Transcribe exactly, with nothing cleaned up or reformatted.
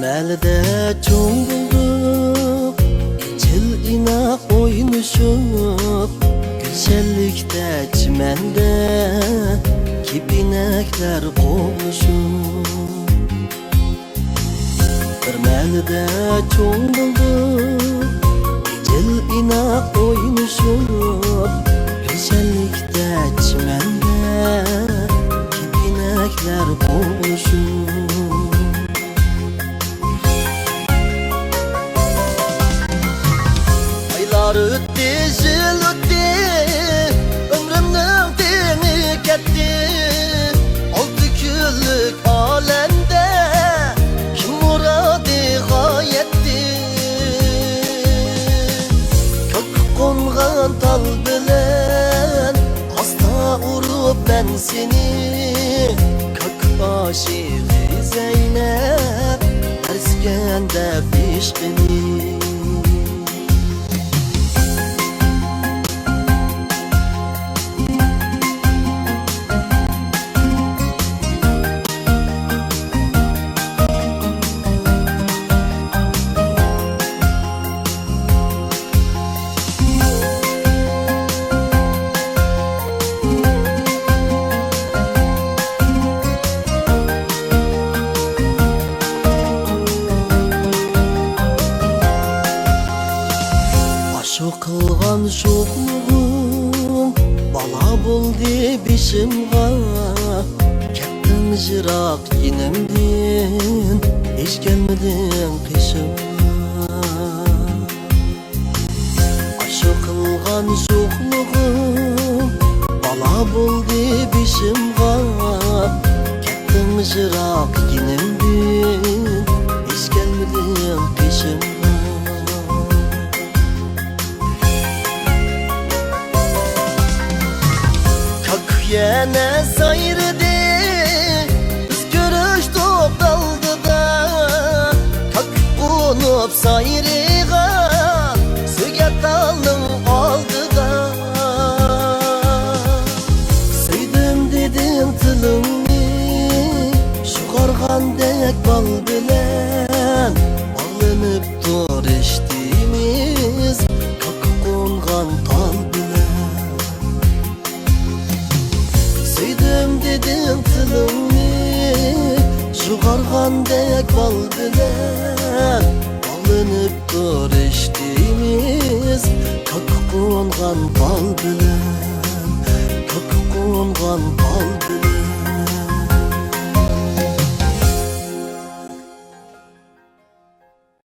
مەھەللىدە چوڭ بولدۇق، ئىجىل-ئىناق ئوينىشىپ، گۈلشەنلىكتە، چىمەندە كېپىنەكلەر قوغلىشىپ. بىر مەھەللىدە چوڭ بولدۇق، ئىجىل-ئىناق ئوينىشىپ، گۈلشەنلىكتە، چىمەندە كېپىنەكلەر قوغلىشىپ. ئايلار ئۆتتى، يىل ئۆتتى، ئۆمرۈمنىڭ تېڭى كەتتى. ئالتە كۈنلۈك ئالەمدە كىم مۇرادىغا يەتتى؟ كۆككە قونغان تال بىلەن ئاستا ئۇرۇپ مەن سېنى، كۆك ئاشىقى زەينەپ، بەرسىكەن دەپ ئىشقىنى. ئاشۇ قىلغان شوخلۇقۇڭ بالا بولدى بېشىمغا. كەتتىڭ يىراق يېنىمدىن، ھېچ كەلمىدىڭ قېشىمغا. ئاشۇ قىلغان شوخلۇقۇم بالا بولدى بېشىمغا. كەتتىڭ يىراق يېنىمدىن، ھېچ كەلمىدىڭ قېشىمغا. كاككۇك يەنە سايرىدى، بىز كۆرۈشتۇق دالدىدا. كاككۇك قونۇپ سايرىغان سۆگەت تالنىڭ ئالدىدا. سۆيدۈم دېدىڭ تىلىڭنى، شۇغارغاندەك بال بىلەن. باغلىنىپتۇ رىشتىمىز، كاككۇك قونغان تال بىلەن. سۆيدۈم دېدىڭ تىلىڭنى، شۇغارغاندەك بال بىلەن. باغلىنىپتۇ رىشتىمىز، كاككۇك قونغان تال بىلەن. كاككۇك قونغان تال بىلەن.